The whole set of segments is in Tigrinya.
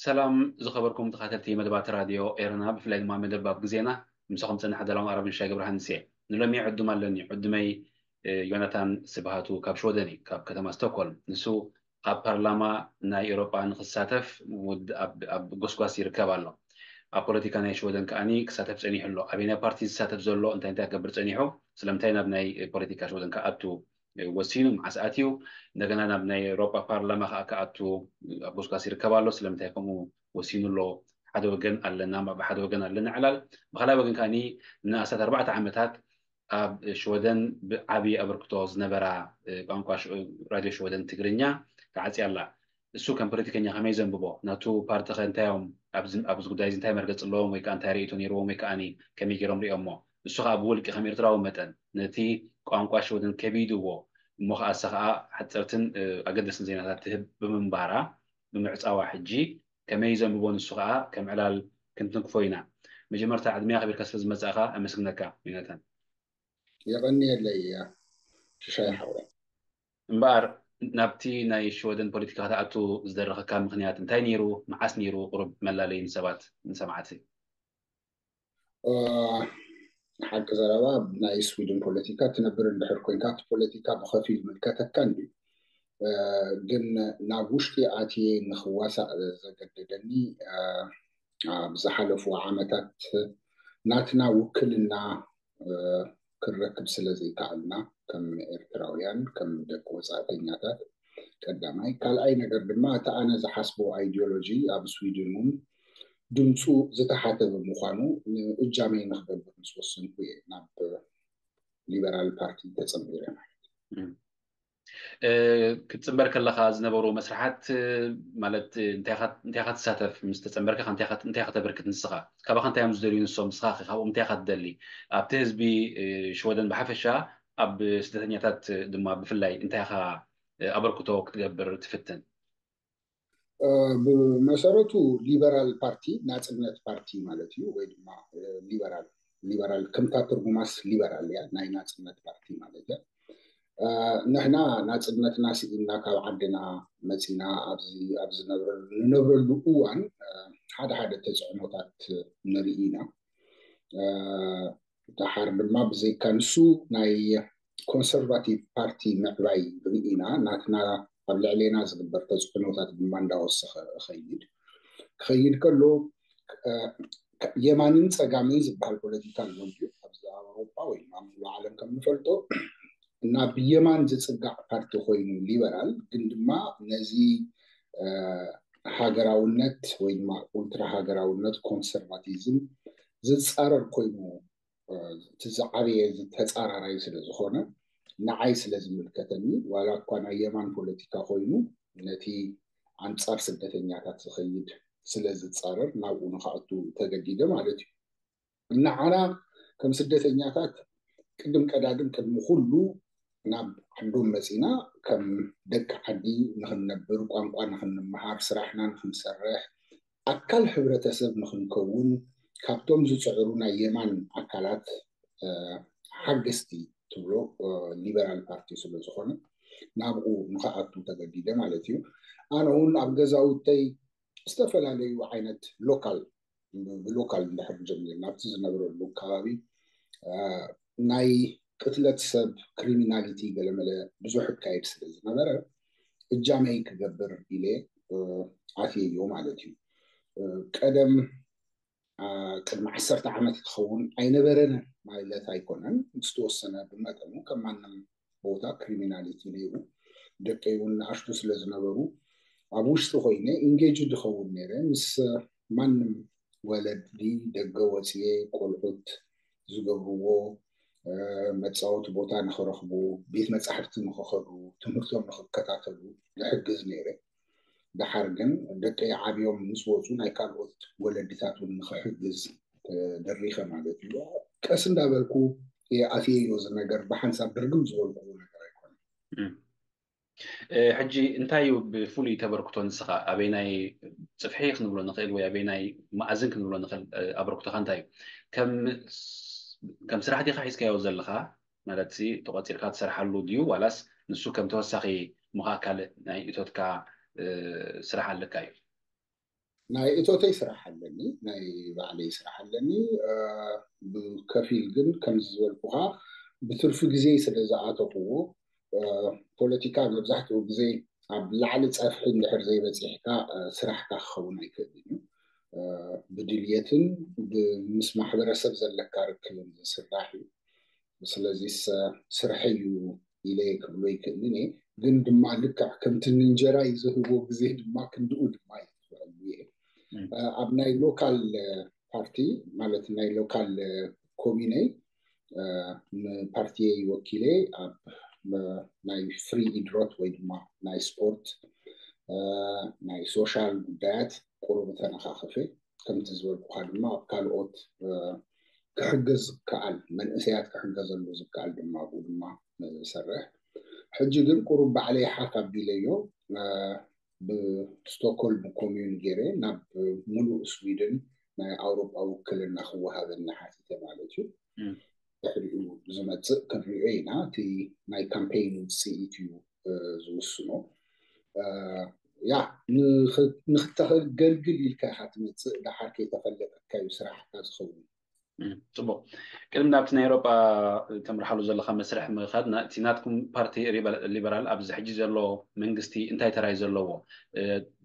ሰላም ዝኸበርኩም ተኻተልቲ መደባት ራድዮ ኤረና፣ ብፍላይ ድማ መደብ ኣብ ግዜና፣ ምሳኹም ጸናሕ ደላም ኣረብን ሻይ ገብረሃንስ እየ። ንሎሚ ዕዱም ኣለኒ። ዕዱመይ ዮናታን ስብሃቱ ካብ ሽወደን እዩ፣ ካብ ከተማ ስቶክሆልም። ንሱ ኣብ ፓርላማ ናይ ኤውሮጳ ንክሳተፍ ኣብ ጎስጓስ ይርከብ ኣሎ። ኣብ ፖለቲካ ናይ ሽወደን ከኣኒ ክሳተፍ ጸኒሑ ኣሎ። ኣበይ ናይ ፓርቲ ዝሳተፍ ዘሎ፣ እንታይ እንታይ ክገብር ጸኒሑ፣ ስለምንታይ ናብ ናይ ፖለቲካ ሽወደን ክኣቱ ወሲኑ፣ መዓስ ኣትዩ፣ እንደገና ናብ ናይ ኤውሮጳ ፓርላማ ከዓ ክኣቱ ኣብ ጎስጓስ ይርከብ ኣሎ። ስለምንታይ ከምኡ ወሲኑ ኣሎ? ሓደ ወገን ኣለና፣ ብሓደ ወገን ኣለና ዕላል፣ ብካልኣይ ወገን ከኣኒ ንኣስታት ኣርባዕተ ዓመታት ኣብ ሽወደን ብዓቢ ኣበርክቶ ዝነበራ ቋንቋ ራድዮ ሽወደን ትግርኛ ተዓጽያ ኣላ። እሱ ከም ፖለቲከኛ ከመይ ዘንብቦ፣ ናቱ ፓርቲ ከ እንታይ እዮም ኣብዚ ጉዳይ እዚ እንታይ መርገጽ ኣለዎም ወይ ከዓ እንታይ ርእይቶ ነይርዎም ወይ ከዓ ከመይ ገይሮም ሪኦሞ? እሱ ከዓ ብውልቂ ከም ኤርትራዊ መጠን ነቲ ቋንቋ ሽወደን ከቢድዎ እሞ ከኣሰ ከዓ ሓጸርትን ኣገደስን ዜናታት ትህብ ብምንባራ ብምዕጻዋ ሕጂ ከመይ ዘንብቦ ንሱ ከዓ ከም ዕላል ክንትንክፎ ኢና። መጀመርታ ዕድመያ ከቢርካ ስለ ዝመጻእካ ኣመስግነካ ዮናታን። የቐንየለይ እያ ሽሻይ ሓወይ። እምበኣር ናብቲ ናይ ሽወደን ፖለቲካ ክትኣቱ ዝደረኸካ ምኽንያት እንታይ ነይሩ? መዓስ ነይሩ? ቁሩብ መላለይ ንሰባት ንሰማዕቲ። ሓቂ ዘረባ ናይ ስዊድን ፖለቲካ ትነብር እንድሕር ኮንካ እቲ ፖለቲካ ብኸፊል ምልከተካ እንድዩ። ግን ናብ ውሽጢ ኣትየ ንኽዋሳእ ዘገደደኒ ኣብ ዝሓለፉ ዓመታት ናትና ውክልና ክንረክብ ስለ ዘይከኣልና ከም ኤርትራውያን ከም ደቂ ወጻእተኛታት ቀዳማይ፣ ካልኣይ ነገር ድማ እቲ ኣነ ዝሓስቦ ኣይዲዮሎጂ ኣብ ስዊድን እውን ድምፁ ዝተሓተ ብምዃኑ እጃመይ ንክገብር ምስ ወሰንኩ እየ ናብ ሊበራል ፓርቲ ተፀንቢረ ማለት እዩ። ክትፅንበር ከለካ ዝነበሩ መስርሓት ማለት እንታይ ኢካ ትሳተፍ? ምስ ተፀንበርካ እንታይ ኢካ ተበርክት? ንስካ ካባካ እንታይ እዮም ዝደልዩ ንሶም? ንስካ ካብኦም እንታይ ኢካ ትደሊ? ኣብቲ ህዝቢ ሽወደን ብሓፈሻ ኣብ ስደተኛታት ድማ ብፍላይ እንታይ ኢካ ኣበርክቶ ክትገብር ትፍትን? ብመሰረቱ ሊበራል ፓርቲ ናፅነት ፓርቲ ማለት እዩ፣ ወይ ድማ ሊበራል ሊበራል ከምታ ትርጉማስ ሊበራል እያ፣ ናይ ናፅነት ፓርቲ ማለት እያ። ንሕና ናፅነትና ስኢንና ካብ ዓድና መፂና ኣብዚ ኣብ ዝነብረሉ ንነብረሉ እዋን ሓደ ሓደ ተፅዕኖታት ንርኢ ኢና። ደሓር ድማ ብዘይካ ንሱ ናይ ኮንሰርቫቲቭ ፓርቲ ምዕባይ ርኢና፣ ናትና ኣብ ልዕሌና ዝግበር ተፅዕኖታት ድማ እንዳወሰኸ እኸይድ ክኸይድ ከሎ የማንን ፀጋምን ዝበሃል ፖለቲካ ኣሎ እንድዩ ኣብዚ ኣውሮፓ ወይ ድማ ኣብ ሙሉ ዓለም ከም ንፈልጦ እና ብየማን ዝፅጋዕ ፓርቲ ኮይኑ ሊበራል ግን ድማ ነዚ ሃገራውነት ወይ ድማ ኡልትራ ሃገራውነት ኮንሰርቫቲዝም ዝፃረር ኮይኑ እቲ ዝዓበየ ተፃራራይ ስለ ዝኾነ ንዓይ ስለ ዝምልከተኒ ዋላ እኳ ናይ የማን ፖለቲካ ኮይኑ ነቲ ኣንፃር ስደተኛታት ዝኸይድ ስለ ዝፃረር ናብኡ ንክኣቱ ተገዲደ ማለት እዩ። ንዓና ከም ስደተኛታት ቅድም ቀዳድም ቅድሚ ኩሉ ናብ ዓዶም መፂና ከም ደቂ ዓዲ ንክንነብር፣ ቋንቋ ንክንመሃር፣ ስራሕና ንክንሰርሕ፣ ኣካል ሕብረተሰብ ንክንከውን ካብቶም ዝፅዕሩ ናይ የማን ኣካላት ሓገዝቲ ትብሎ ሊበራል ፓርቲ ስለ ዝኾነ ናብኡ ንክኣቱ ተገዲደ ማለት እዩ። ኣነ እውን ኣብ ገዛውተይ ዝተፈላለዩ ዓይነት ሎካል ብሎካል እንድሕር ጀሚርና ኣብቲ ዝነብረሉ ከባቢ ናይ ቅትለት ሰብ ክሪሚናሊቲ ገለመለ ብዙሕ ይካየድ ስለ ዝነበረ እጃመይ ክገብር ኢለ ኣትየዮ ማለት እዩ። ቀደም ቅድሚ ዓሰርተ ዓመት ክኸውን ኣይነበረን ማለት ኣይኮነን። ዝተወሰነ ብመጠኑ ከም ማንም ቦታ ክሪሚናሊቲ ነይሩ። ደቀይ እውን ንኣሽቱ ስለ ዝነበሩ ኣብ ውሽጢ ኮይነ ኢንጌጅ ድኸውን ነይረ ምስ ማንም ወለዲ ደገ ወፅየ ቆልዑት ዝገብርዎ መፃወቲ ቦታ ንክረኽቡ፣ ቤት መፃሕፍቲ ንክኸዱ፣ ትምህርቶም ንክከታተሉ ይሕግዝ ነይረ። ደሓር ግን ደቀይ ዓብዮም ምስ ወፁ ናይ ካልኦት ወለድታት እውን ንክሕግዝ ደሪኸ ማለት እዩ። ቀስ እንዳበልኩ ኣትየዮ እዚ ነገር ብሓንሳብ ድርግም ዝበልኩ ነገር ኣይኮነን። ሕጂ እንታይ እዩ ብፍሉይ ተበርክቶ ንስኻ? ኣበይናይ ፅፍሒ ክንብሎ ንኽእል ወይ ኣበይናይ መኣዝን ክንብሎ ንኽእል ኣበርክቶኻ እንታይ እዩ? ከም ስራሕ ዲኻ ሒዝካዮ ዘለኻ? ማለት ተቆፂርካ ትሰርሓሉ ድዩ ዋላስ ንሱ ከም ተወሳኺ ምኻ ካልእ ናይ እቶትካ ስራሕ ኣለካ እዩ? ናይ እቶተይ ስራሕ ኣለኒ፣ ናይ ባዕለይ ስራሕ ኣለኒ። ብከፊል ግን ከምዚ ዝበልኩኻ ብትርፊ ግዜ ስለ ዝኣተኹዎ፣ ፖለቲካ መብዛሕትኡ ግዜ ኣብ ላዕሊ ጸፍሒ እንድሕር ዘይበጺሕካ ስራሕካ ክኸውን ኣይክእልን እዩ። ብድልየትን ምስ ማሕበረሰብ ዘለካ ርክብን ዝስራሕ እዩ። ስለዚ ስርሐይ እዩ ኢለ ክብሎ ይክእልን እየ። ግን ድማ ልክዕ ከምቲ ንእንጀራ እዩ ዝህቦ ግዜ ድማ ክንድኡ ድማ ይኽእሉ እየ። ኣብ ናይ ሎካል ፓርቲ ማለት ናይ ሎካል ኮሚነይ ንፓርቲየይ ወኪለ ኣብ ናይ ፍሪ ኢድሮት ወይ ድማ ናይ ስፖርት ናይ ሶሻል ጉዳያት ቁሩብ ተነኻኸፈ። ከምቲ ዝበልኩኻ ድማ ኣብ ካልኦት ክሕገዝ ዝከኣል መንእሰያት ክሕገዘሉ ዝከኣል ድማ ኣብኡ ድማ ሰርሕ። ሕጂ ግን ቁሩብ ባዕለይ ሓፍ ኣቢለዮ ብስቶክሆልም ኮሚዩን ገይረ ናብ ሙሉእ ስዊድን ናይ ኣውሮጳ ውክልና ክወሃበኒ ሓቲተ ማለት እዩ። ድሕሪኡ ዝመፅእ ክንሪኦ ኢና። እቲ ናይ ካምፔይን ውፅኢት እዩ ዝውስኖ። ያ ንክተገልግል ኢልካ ኢካ ትመፅእ፣ ደሓር ከይተፈለጠካ እዩ ስራሕካ ዝኸውን። ፅቡቅ። ቅድሚ ናብቲ ናይ ኤውሮጳ ተምርሓሉ ዘለካ መስርሕ ምኻድና፣ እቲ ናትኩም ፓርቲ ሊበራል ኣብዚ ሕጂ ዘሎ መንግስቲ እንታይ ተራይ ዘለዎ?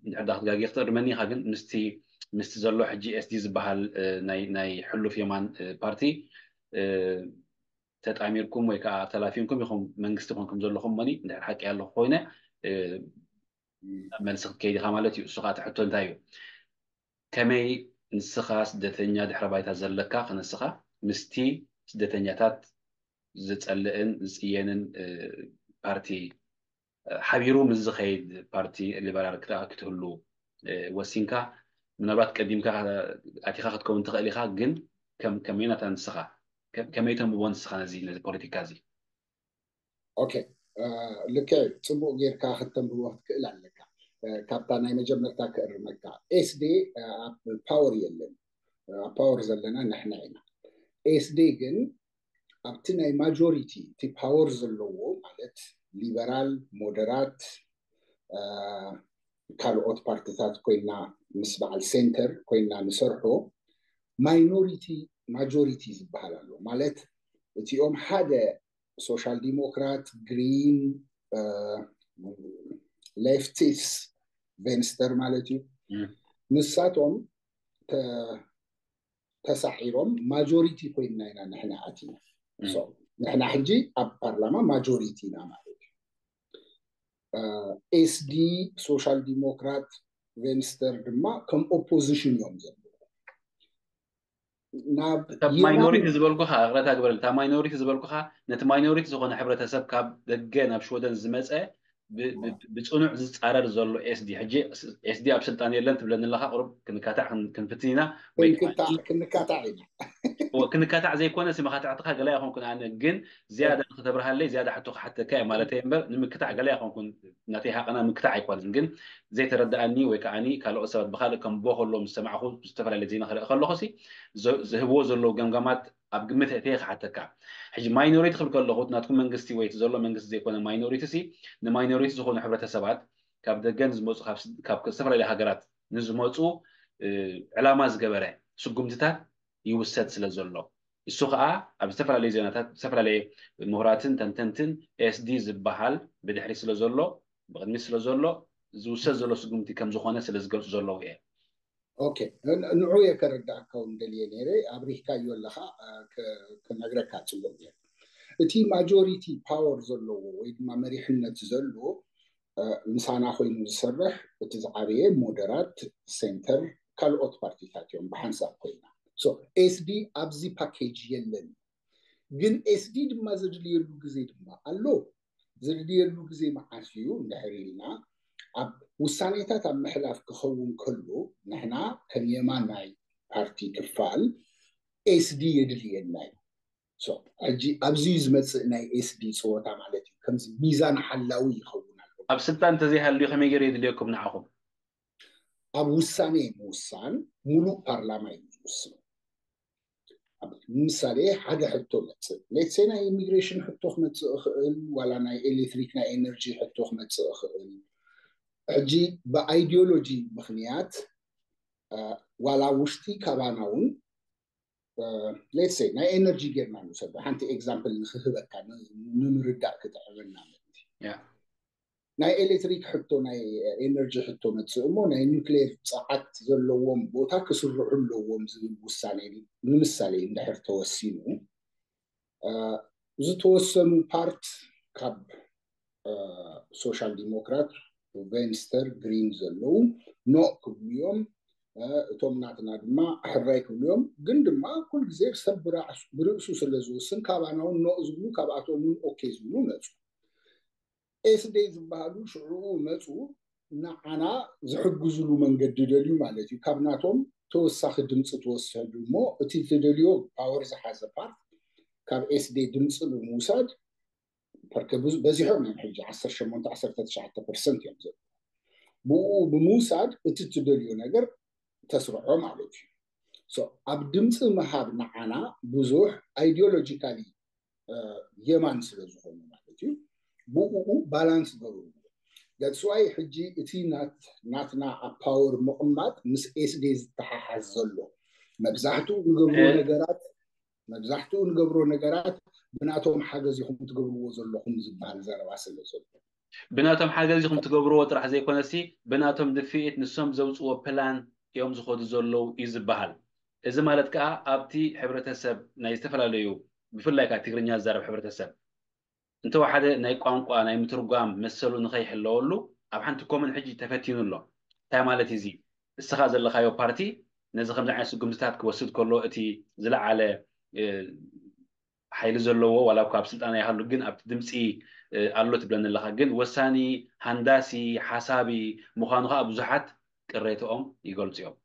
እንድሕር ዳ ክትጋጊ ክትእርመኒ ኢካ፣ ግን ምስቲ ምስቲ ዘሎ ሕጂ ኤስዲ ዝበሃል ናይ ሕሉፍ የማን ፓርቲ ተጣሚርኩም ወይ ከዓ ተላፊንኩም ኢኹም መንግስቲ ኮንኩም ዘለኹም መኒ እንድሕር ሓቂ ኣለኹ ኮይነ መልሲ ክትከይድ ኢኻ ማለት እዩ። እሱ ከዓ እቲ ሕቶ እንታይ እዩ? ከመይ ንስኻ ስደተኛ ድሕረ ባይታ ዘለካ ክነስኻ ምስቲ ስደተኛታት ዝጸልእን ዝጽየንን ፓርቲ ሓቢሩ ምስ ዝኸይድ ፓርቲ ሊበራል ክትህሉ ወሲንካ? ምናልባት ቀዲምካ ኣቲኻ ክትከውን ትኽእል ኢኻ፣ ግን ከም ዮናታን ንስኻ ከመይ ተንብቦ ንስኻ ነዚ ነዚ ፖለቲካ እዚ? ኦኬ፣ ልክዕ፣ ፅቡቅ ጌርካ ክተንብቦ ክትክእል ኣለካ። ካብታ ናይ መጀመርታ ክእርመካ፣ ኤስዲ ኣብ ፓወር የለን። ኣብ ፓወር ዘለና ንሕና ኢና። ኤስዲ ግን ኣብቲ ናይ ማጆሪቲ እቲ ፓወር ዘለዎ ማለት ሊበራል፣ ሞደራት፣ ካልኦት ፓርቲታት ኮይና ምስ በዓል ሴንተር ኮይና ንሰርሖ ማይኖሪቲ ማጆሪቲ ዝበሃል ኣሎ። ማለት እቲኦም ሓደ ሶሻል ዲሞክራት፣ ግሪን፣ ሌፍቲስ፣ ቬንስተር ማለት እዩ። ንሳቶም ተሳዒሮም ማጆሪቲ ኮይንና ኢና ንሕና ኣቲና። ንሕና ሕጂ ኣብ ፓርላማ ማጆሪቲ ኢና ማለት እዩ። ኤስዲ፣ ሶሻል ዲሞክራት፣ ቬንስተር ድማ ከም ኦፖዚሽን እዮም ዘለዉ። ማይኖሪቲ ዝበልኩኻ፣ ቅረታ ግበረል፣ እታ ማይኖሪቲ ዝበልኩኻ ነቲ ማይኖሪቲ ዝኾነ ሕብረተሰብ ካብ ደገ ናብ ሽወደን ዝመፀ ብፅኑዕ ዝፃረር ዘሎ ኤስዲ። ሕጂ ኤስዲ ኣብ ስልጣን የለን ትብለኒ ኣለኻ፣ ቁሩብ ክንካታዕ ክንፍትን ኢና። ክንካታዕ ኢና። ክንካታዕ ዘይኮነ፣ መኻትዕትኻ ገለ ኣይኮንኩን። ኣነ ግን ዝያዳ ንክተብርሃለይ ዝያዳ ሕቶ ክሓተካ እየ ማለት እየ እምበር ንምክታዕ ገለ ኣይኮንኩን። ናተይ ሃቐና ምክታዕ ኣይኮነን፣ ግን ዘይተረድኣኒ ወይ ከዓኒ ካልኦት ሰባት ብካልእ ከምቦ ከሎ ምስ ሰማዕኹ፣ ዝተፈላለየ ዜና ክርኢ ከለኹ ሲ ዝህብዎ ዘለዉ ገምጋማት ኣብ ግምት እተየ ክሓተካ። ሕጂ ማይኖሪቲ ክብል ከለኹ ናትኩም መንግስቲ ወይ እቲ ዘሎ መንግስቲ ዘይኮነ ማይኖሪቲ ሲ ንማይኖሪቲ ዝኾኑ ሕብረተሰባት ካብ ደገን ዝመፁ ካብ ዝተፈላለየ ሃገራት ንዝመፁ ዕላማ ዝገበረ ስጉምትታት ይውሰድ ስለ ዘሎ፣ እሱ ከዓ ኣብ ዝተፈላለዩ ዜናታት ዝተፈላለየ ምሁራትን ተንተንትን ኤስዲ ዝበሃል ብድሕሪ ስለ ዘሎ ብቅድሚት ስለ ዘሎ ዝውሰድ ዘሎ ስጉምቲ ከም ዝኾነ ስለ ዝገልፁ ዘለዉ እየ። ኦኬ፣ ንዑ እየ ከረዳእካ እውን ደልየ ነይረ። ኣብሪህካዮ ኣለኻ ክነግረካ ፅቡቅ ገይረ። እቲ ማጆሪቲ ፓወር ዘለዎ ወይ ድማ መሪሕነት ዘሎ ምሳና ኮይኑ ዝሰርሕ እቲ ዝዓበየ ሞደራት፣ ሴንተር፣ ካልኦት ፓርቲታት እዮም ብሓንሳብ ኮይና። ኤስዲ ኣብዚ ፓኬጅ የለን። ግን ኤስዲ ድማ ዘድልየሉ ግዜ ድማ ኣሎ። ዘድልየሉ ግዜ መዓስ እዩ እንድሕር ኢልና ኣብ ውሳኔታት ኣብ ምሕላፍ ክኸውን ከሎ ንሕና ከም የማናይ ፓርቲ ክፋል ኤስዲ የድልየና እዩ። ሕጂ ኣብዚ እዩ ዝመፅእ ናይ ኤስዲ ፀወታ ማለት እዩ። ከምዚ ሚዛን ሓላዊ ይኸውን ኣሎ። ኣብ ስልጣን እንተዘይሃልዩ ከመይ ገይሩ የድልየኩም ንዓኹም? ኣብ ውሳኔ ምውሳን ሙሉእ ፓርላማ እዩ ዝውስን። ምሳሌ ሓደ ሕቶ መፅእ ሌትሴ ናይ ኢሚግሬሽን ሕቶ ክመፅእ ይኽእል፣ ዋላ ናይ ኤሌክትሪክ ናይ ኤነርጂ ሕቶ ክመፅእ ይኽእል። ሕጂ ብኣይዲዮሎጂ ምኽንያት ዋላ ውሽጢ ካባና እውን let's say ናይ ኤነርጂ ጌርና ንውሰዶ ሓንቲ example ንክህበካ ንምርዳእ ክጥዕመና ምእንቲ ናይ ኤሌክትሪክ ሕቶ ናይ ኤነርጂ ሕቶ መፅእ እሞ ናይ ኒክሌር ፀዓት ዘለዎም ቦታ ክስርሑ ኣለዎም ዝብል ውሳኔ ንምሳሌ እንድሕር ተወሲኑ ዝተወሰኑ ፓርት ካብ ሶሻል ዲሞክራት ቬንስተር ግሪን ዘለዉ ኖ ክብሉ እዮም እቶም ናትና ድማ ሕራይ ክብሉ እዮም ግን ድማ ኩል ግዜ ሰብ ብርእሱ ስለ ዝውስን ካባና እውን ኖ ዝብሉ ካብኣቶም እውን ኦኬ ዝብሉ መፁ ኤስዴ ዝበሃሉ ሽዕኡ መፁ ንዓና ዝሕግዝሉ መንገዲ ደልዩ ማለት እዩ ካብ ናቶም ተወሳኺ ድምፂ ትወስዱ እሞ እቲ ትደልዮ ፓወር ዝሓዘ ፓርት ካብ ኤስዴ ድምፂ ብምውሳድ በዚሖም እዮም ሕጂ ዓሰርተ ሸሞንተ ዓሰርተ ትሽዓተ ፐርሰንት እዮም ዘለዉ ብኡ ብምውሳድ እቲ ትደልዮ ነገር ተስርሖ ማለት እዩ ኣብ ድምፂ ምሃብ ንዓና ብዙሕ ideologically የማን ስለ ዝኾኑ ማለት እዩ ብኡ ባላንስ ገብርዎ that's why ሕጂ እቲ ናትና ኣብ ፓወር ምቕማጥ ምስ ኤስዴ ዝተሓሓዝ ዘሎ መብዛሕትኡ ንገብሮ ነገራት መብዛሕትኡ ንገብሮ ነገራት ብናቶም ሓገዝ ኢኹም ትገብርዎ ዘለኹም ዝበሃል ዘረባ ስለ ዘሎ ብናቶም ሓገዝ ኢኹም ትገብርዎ ጥራሕ ዘይኮነሲ ብናቶም ድፍኢት ንሶም ዘውፅዎ ፕላን እዮም ዝኸዱ ዘለዉ እዩ ዝበሃል እዚ ማለት ከዓ ኣብቲ ሕብረተሰብ ናይ ዝተፈላለዩ ብፍላይ ከዓ ትግርኛ ዝዛረብ ሕብረተሰብ እንተወሓደ ናይ ቋንቋ ናይ ምትርጓም መሰሉ ንኸይሕለወሉ ኣብ ሓንቲ ኮመን ሕጂ ተፈቲኑ ኣሎ እንታይ ማለት እዚ እስኻ ዘለኻዮ ፓርቲ ነዚ ከምዚ ዓይነት ስጉምትታት ክወስድ ከሎ እቲ ዝለዓለ ሓይሊ ዘለዎ ዋላ እኳ ኣብ ስልጣን ኣይሃሉ ግን ኣብቲ ድምፂ ኣሎ ትብለኒ ኣለካ ግን ወሳኒ ሃንዳሲ ሓሳቢ ምዃኑ ከዓ ብዙሓት ቅሬተኦም ይገልፁ እዮም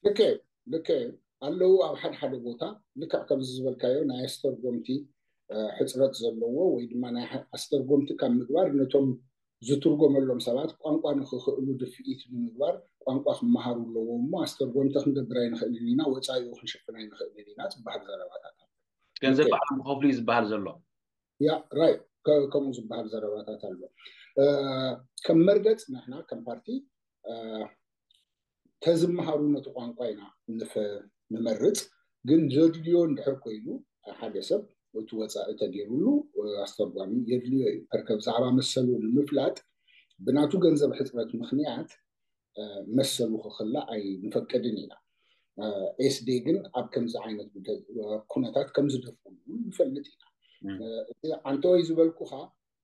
ልክዕ ልክዕ ኣለዉ ኣብ ሓደ ሓደ ቦታ ልክዕ ከምዚ ዝበልካዮ ናይ ኣስተርጎምቲ ሕፅረት ዘለዎ ወይ ድማ ናይ ኣስተርጎምቲ ካብ ምግባር ነቶም ዝትርጎመሎም ሰባት ቋንቋ ንክኽእሉ ድፍኢት ንምግባር ቋንቋ ክመሃሩ ኣለዎም እሞ ኣስተርጎምቲ ክንገብር ኣይንኽእልን ኢና ወፃኢኡ ክንሽፍን ኣይንኽእልን ኢና ዝበሃል ዘረባታት ኣሎ ገንዘብ ባዕሎም ክኸፍሉ እዩ ዝበሃል ዘሎ ያ ራይት ከምኡ ዝበሃል ዘረባታት ኣሎ ከም መርገፅ ንሕና ከም ፓርቲ ተዝመሃሩ ነቲ ቋንቋ ኢና ንመርፅ ግን ዘድልዮ እንድሕር ኮይኑ ሓደ ሰብ እቲ ወፃኢ ተገይሩሉ ኣስተርጓሚ የድልዮ እዩ ከርከ ብዛዕባ መሰሉ ንምፍላጥ ብናቱ ገንዘብ ሕፅረት ምክንያት መሰሉ ክክላ ኣይንፈቅድን ኢና ኤስዴ ግን ኣብ ከምዚ ዓይነት ኩነታት ከምዝደፍኡ ንፈልጥ ኢና ኣንተወይ ዝበልኩኻ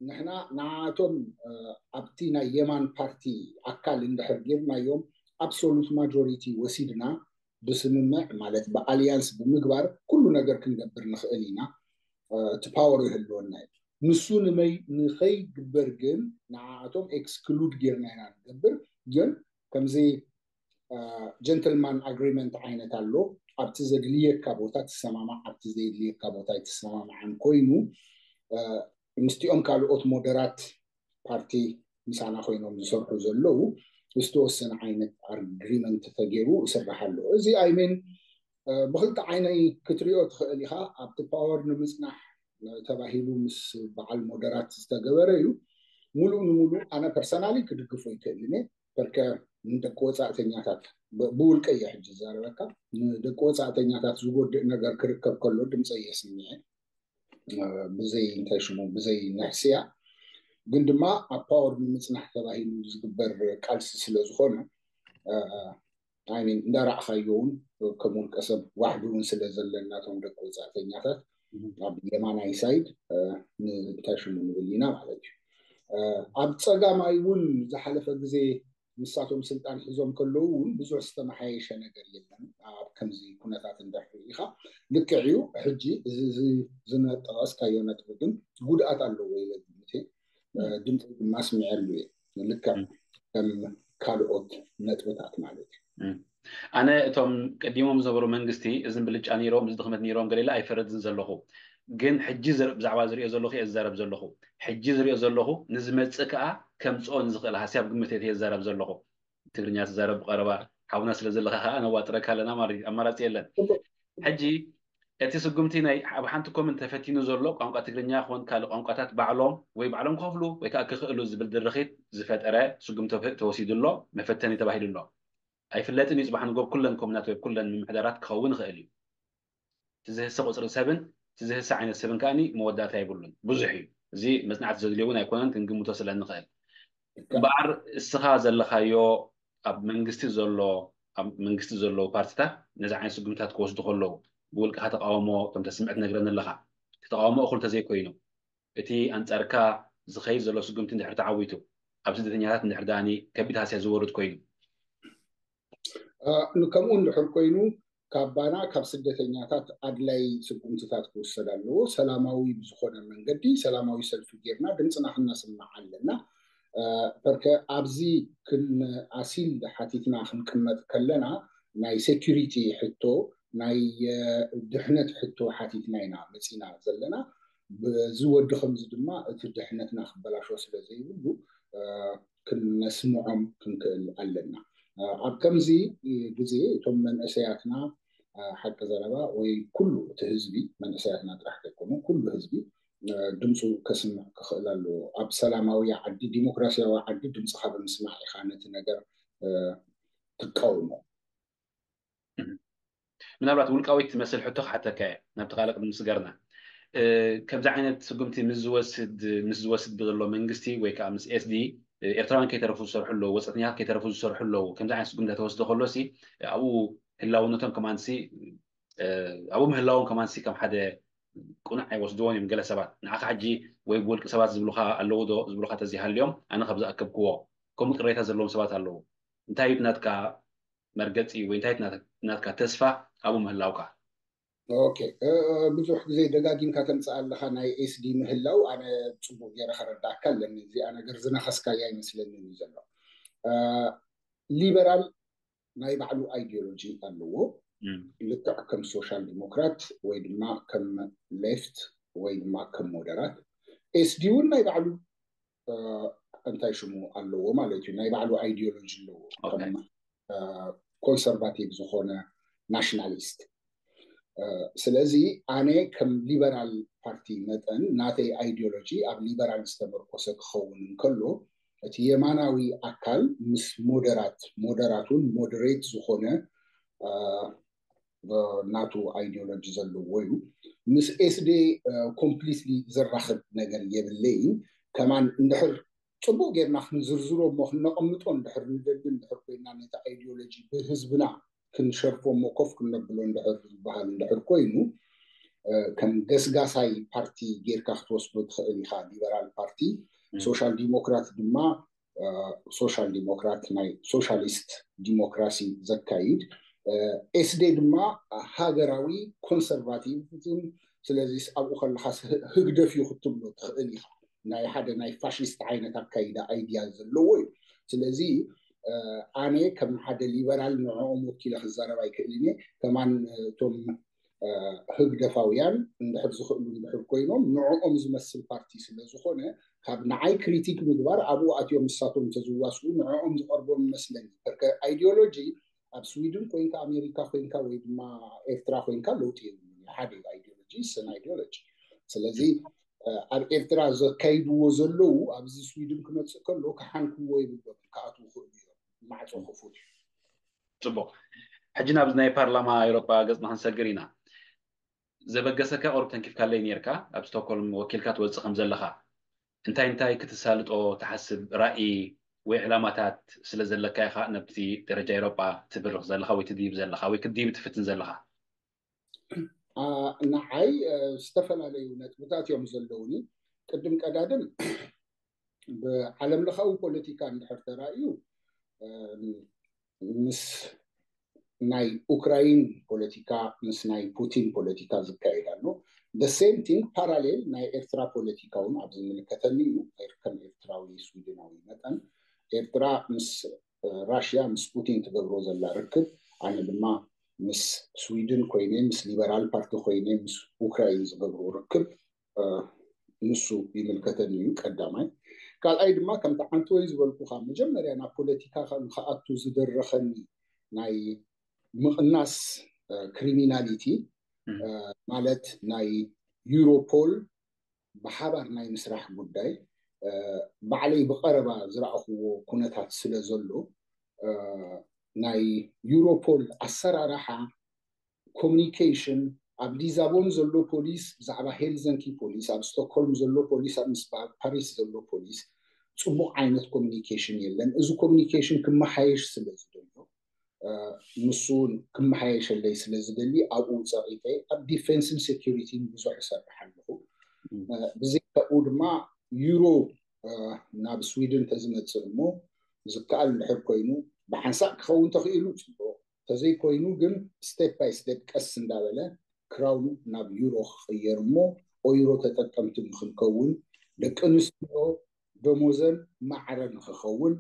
ንሕና ንዓቶም ኣብቲ ናይ የማን ፓርቲ ኣካል እንድሕር ጌርናዮም absolute majority ወሲድና ብስምምዕ ማለት ብኣልያንስ ብምግባር ኩሉ ነገር ክንገብር ንኽእል ኢና እቲ ፓወር ይህልወና እዩ ንሱ ንመይ ንኸይግበር ግን ንዓኣቶም exclude ጌርና ኢና ንገብር ግን ከምዚ gentleman agreement ዓይነት ኣሎ ኣብቲ ዘድልየካ ቦታ ትሰማማዕ ኣብቲ ዘየድልየካ ቦታ ኣይትሰማማዕን ኮይኑ ምስቲኦም ካልኦት ሞደራት ፓርቲ ምሳና ኮይኖም ዝሰርሑ ዘለዉ ዝተወሰነ ዓይነት ኣግሪመንት ተገይሩ ይስራሕ ኣሎ እዚ ኣይሜን ብክልተ ዓይነይ ክትሪኦ ትኽእል ኢኻ ኣብቲ ፓወር ንምፅናሕ ተባሂሉ ምስ በዓል ሞደራት ዝተገበረ እዩ ሙሉእ ንሙሉእ ኣነ ፐርሰናሊ ክድግፎ ይክእልን እየ በርከ ንደቂ ወፃእተኛታት ብውልቀ እየ ሕጂ ዝዛረበካ ንደቂ ወፃእተኛታት ዝጎድእ ነገር ክርከብ ከሎ ድምፀ እየ ስሚዐ ብዘይ እንታይ ሽሙ ብዘይ ንሕስያ ግን ድማ ኣብ ፓወር ንምፅናሕ ተባሂሉ ዝግበር ቃልሲ ስለ ዝኾነ ኣይሚን እንዳረኣኻዮ እውን ከም ውልቀ ሰብ ዋሕዲ እውን ስለ ዘለናቶም ደቂ ወፃእተኛታት ኣብ የማናይ ሳይድ እንታይ ሽሙ ንብል ኢና ማለት እዩ ኣብ ፀጋማይ እውን ዝሓለፈ ግዜ ንሳቶም ስልጣን ሒዞም ከለዉ እውን ብዙሕ ዝተመሓየሸ ነገር የለን ኣብ ከምዚ ኩነታት እንድሕር ኢኻ ልክዕ እዩ ሕጂ እዚ ዝነጠቐስካዮ ነጥቢ ግን ጉድኣት ኣለዎ ኢለ ግምት ድምፂ ድማ ስሚዐሉ እየ ልክዕ ከም ካልኦት ነጥብታት ማለት እዩ ኣነ እቶም ቀዲሞም ዝነበሩ መንግስቲ እዝን ብልጫ ነይሮም እዚ ድኽመት ነይሮም ገሌላ ኣይፈረድን ዘለኹ ግን ሕጂ ብዛዕባ ዝሪኦ ዘለኹ እየ ዝዛረብ ዘለኹ ሕጂ ዝሪኦ ዘለኹ ንዝመፅእ ከዓ ከምፅኦ ንዝኽእል ሃስያ ብግምት እየ ዝዛረብ ዘለኹ ትግርኛ ትዛረብ ብቐረባ ሓውና ስለ ዘለኻ ከዓ ነዋጥረካ ኣለና ማለት እዩ ኣማራፂ የለን ሕጂ እቲ ስጉምቲ ናይ ኣብ ሓንቲ ኮምን ተፈቲኑ ዘሎ ቋንቋ ትግርኛ ክኾን ካልእ ቋንቋታት ባዕሎም ወይ ባዕሎም ክኸፍሉ ወይ ከዓ ክኽእሉ ዝብል ድርኺት ዝፈጠረ ስጉምቲ ተወሲዱ ኣሎ መፈተኒ ተባሂሉ ኣሎ ኣይፍለጥን እዩ። ጽባሕ ንጎ ኩለን ኮሙናት ወይ ኩለን ምምሕዳራት ክኸውን ይኽእል እዩ። እቲ ዝህሰ ቁፅሪ ሰብን እቲ ዝህሰ ዓይነት ሰብን ከኣኒ መወዳእታ የብሉን። ብዙሕ እዩ። እዚ መፅናዕቲ ዘድልዮ እውን ኣይኮነን፣ ክንግምቶ ስለ እንኽእል። እምበኣር እስኻ ዘለኻዮ ኣብ መንግስቲ ዘሎ ኣብ መንግስቲ ዘለዉ ፓርቲታት ነዚ ዓይነት ስጉምታት ክወስዱ ከለዉ ብውልቅኻ ተቃውሞ ከም ተስምዕ ትነግረኒ ኣለኻ። እቲ ተቃውሞ እኹል ተዘይኮይኑ እቲ ኣንጻርካ ዝኸይድ ዘሎ ስጉምቲ እንድሕር ተዓዊቱ ኣብ ስደተኛታት እንድሕር ደኣኒ ከቢድ ሃስያ ዝወርድ ኮይኑ ከምኡ እንድሕር ኮይኑ ካባና ካብ ስደተኛታት ኣድላይ ስጉምትታት ክውሰድ ኣለዎ። ሰላማዊ ብዝኾነ መንገዲ ሰላማዊ ሰልፊ ጌርና ድምፅና ክነስምዕ ኣለና። በርከ ኣብዚ ክንኣሲል ሓቲትና ክንቅመጥ ከለና ናይ ሴኩሪቲ ሕቶ ናይ ድሕነት ሕቶ ሓቲትና ኢና መፂና ዘለና። በዚ ወዲ ከምዚ ድማ እቲ ድሕነትና ክበላሾ ስለ ዘይብሉ ክነስምዖም ክንክእል ኣለና። ኣብ ከምዚ ግዜ እቶም መንእሰያትና ሓቂ ዘረባ ወይ ኩሉ እቲ ህዝቢ መንእሰያትና ጥራሕ ዘይኮኑ ኩሉ ህዝቢ ድምፁ ከስምዕ ክኽእል ኣለዎ። ኣብ ሰላማዊ ዓዲ ዲሞክራሲያዊ ዓዲ ድምፅኻ ብምስማዕ ኢኻ ነቲ ነገር ትቃውሞ። ምናልባት ውልቃዊት ትመስል ሕቶ ክሓተካ እየ ናብቲ ካልእ ቅድሚ ምስገርና። ከምዚ ዓይነት ስጉምቲ ምስ ዝወስድ ምስ ዝወስድ ዘሎ መንግስቲ ወይ ከዓ ምስ ኤስዲ ኤርትራውያን ከይተረፉ ዝሰርሑ ኣለዉ፣ ወፃእተኛታት ከይተረፉ ዝሰርሑ ኣለዉ። ከምዚ ዓይነት ስጉምቲ ተወስዶ ከሎሲ ኣብኡ ህላውነቶም ከማንሲ ኣብኡ ምህላዎም ከማንሲ ከም ሓደ ቁኑዕ ኣይወስድዎን እዮም። ገለ ሰባት ንዓኻ ሕጂ ወይ ብውልቂ ሰባት ዝብሉኻ ኣለዉ ዶ ዝብሉኻ ተዘይሃልዮም ኣነ ካብ ዝኣከብክዎ ከምኡ ቅሬታ ዘለዎም ሰባት ኣለዉ። እንታይ እዩ ናትካ መርገፂ ወይ እንታይ ናትካ ተስፋ ኣብኡ ምህላውካ? ኦኬ፣ ብዙሕ ግዜ ደጋጊምካ ተምፅእ ኣለኻ ናይ ኤስዲ ምህላው። ኣነ ፅቡቅ ገይረ ከረዳእካ ኣለኒ። እዚኣ ነገር ዝነኸስካያ ይመስለኒ እዩ ዘሎ። ሊበራል ናይ ባዕሉ ኣይዲዮሎጂ ኣለዎ። ልክዕ ከም ሶሻል ዲሞክራት ወይ ድማ ከም ሌፍት ወይ ድማ ከም ሞደራት። ኤስዲ እውን ናይ ባዕሉ እንታይ ሽሙ ኣለዎ ማለት እዩ። ናይ ባዕሉ ኣይዲዮሎጂ ኣለዎ። ኮንሰርቫቲቭ ዝኾነ ናሽናሊስት። ስለዚ ኣነ ከም ሊበራል ፓርቲ መጠን ናተይ ኣይዲዮሎጂ ኣብ ሊበራል ዝተመርኮሰ ክኸውን እንከሎ እቲ የማናዊ ኣካል ምስ ሞደራት ሞደራት እውን ሞደሬት ዝኾነ ናቱ ኣይዲዮሎጂ ዘለዎ እዩ። ምስ ኤስዲ ኮምፕሊትሊ ዘራኽብ ነገር የብለይን። ከማን እንድሕር ፅቡቅ ጌርና ክንዝርዝሮ እሞ ክነቐምጦ እንድሕር ንደሊ እንድሕር ኮይና ነቲ ኣይዲዮሎጂ ብህዝብና ክንሸርፎ እሞ ኮፍ ክነብሎ እንድሕር ዝበሃል እንድሕር ኮይኑ ከም ገስጋሳይ ፓርቲ ጌርካ ክትወስዶ ትኽእል ኢኻ። ሊበራል ፓርቲ ሶሻል ዲሞክራት ድማ ሶሻል ዲሞክራት ናይ ሶሻሊስት ዲሞክራሲ ዘካይድ ኤስዴ ድማ ሃገራዊ ኮንሰርቫቲቪዝም። ስለዚ ኣብኡ ከለካ ህግደፍ እዩ ክትብሎ ትኽእል ኢኻ። ናይ ሓደ ናይ ፋሽስት ዓይነት ኣካይዳ ኣይድያ ዘለዎ እዩ። ስለዚ ኣነ ከም ሓደ ሊበራል ንዕኦም ወኪለ ክዛረብ ኣይክእልን እየ። ከማን እቶም ህግደፋውያን እንድሕር ዝኽእሉ እንድሕር ኮይኖም ንዕኦም ዝመስል ፓርቲ ስለ ዝኾነ ካብ ንዓይ ክሪቲክ ምግባር ኣብኡ ኣትዮም ንሳቶም እንተዝዋስኡ ንዕኦም ዝቐርቦም ይመስለኒ። በርከ ኣይዲዮሎጂ ኣብ ስዊድን ኮይንካ ኣሜሪካ ኮይንካ ወይ ድማ ኤርትራ ኮይንካ ለውጢ የብሉን። ሓደ እዩ ኣይዲዮሎጂ ሰን ኣይዲዮሎጂ። ስለዚ ኣብ ኤርትራ ዘካይድዎ ዘለዉ ኣብዚ ስዊድን ክመፅእ ከሎ ክሓንክዎ የብሎም። ክኣትዉ ክእሉ እዮም። ማዕፆ ክፉት እዩ። ፅቡቅ። ሕጂ ናብዚ ናይ ፓርላማ ኤውሮጳ ገፅና ክንሰግር ኢና። ዘበገሰካ ቁሩብ ተንኪፍካለይ ነይርካ ኣብ ስቶክሆልም ወኪልካ ትወፅእ ከም ዘለኻ እንታይ እንታይ ክትሳልጦ ትሓስብ ራእይ ወይ ዕላማታት ስለ ዘለካ ኢኻ ነብቲ ደረጃ ኤውሮጳ ትብርኽ ዘለኻ ወይ ትድይብ ዘለኻ ወይ ክትድይብ ትፍትን ዘለኻ? ንዓይ ዝተፈላለዩ ነጥብታት እዮም ዘለውኒ። ቅድም ቀዳድም ብዓለም ለኻዊ ፖለቲካ እንድሕር ተራእዩ ምስ ናይ ኡክራይን ፖለቲካ ምስ ናይ ፑቲን ፖለቲካ ዝካየድ ኣሎ። The same thing ፓራሌል ናይ ኤርትራ ፖለቲካ እውን ኣብ ዝምልከተኒ እዩ። ከም ኤርትራዊ ስዊድናዊ መጠን ኤርትራ ምስ ራሽያ ምስ ፑቲን ትገብሮ ዘላ ርክብ ኣነ ድማ ምስ ስዊድን ኮይነ ምስ ሊበራል ፓርቲ ኮይነ ምስ ኡክራይን ዝገብሮ ርክብ ንሱ ይምልከተኒ እዩ። ቀዳማይ ካልኣይ ድማ ከምቲ ዓንተወይ ዝበልኩካ መጀመርያ ናብ ፖለቲካ ንክኣቱ ዝደረኸኒ ናይ ምቕናስ ክሪሚናሊቲ ማለት ናይ ዩሮፖል ብሓባር ናይ ምስራሕ ጉዳይ ባዕለይ ብቐረባ ዝረኣኽዎ ኩነታት ስለ ዘሎ ናይ ዩሮፖል ኣሰራርሓ ኮሚኒኬሽን ኣብ ሊዛቦን ዘሎ ፖሊስ ብዛዕባ ሄልዘንኪ ፖሊስ፣ ኣብ ስቶክሆልም ዘሎ ፖሊስ፣ ኣብ ምስ ፓሪስ ዘሎ ፖሊስ ጽቡቕ ዓይነት ኮሚኒኬሽን የለን። እዚ ኮሚኒኬሽን ክመሓየሽ ስለ ዝደልዮ፣ ንሱ ክመሓየሸለይ ስለ ዝደሊ ኣብኡ ጸቂጠ ኣብ ዲፌንስን ሴኪሪቲን ብዙሕ እሰርሕ ኣለኹ። ብዘይካኡ ድማ ዩሮ ናብ ስዊድን ተዝመፅእ እሞ ዝከኣል እንድሕር ኮይኑ ብሓንሳእ ክኸውን ተኽኢሉ ፅቡቕ፣ ተዘይኮይኑ ግን ስቴፕ ባይ ስቴፕ ቀስ እንዳበለ ክራውኑ ናብ ዩሮ ክቕየር እሞ ኦይሮ ተጠቀምቲ ንክንከውን፣ ደቂ ኣንስትዮ ደሞዘን ማዕረ ንክኸውን፣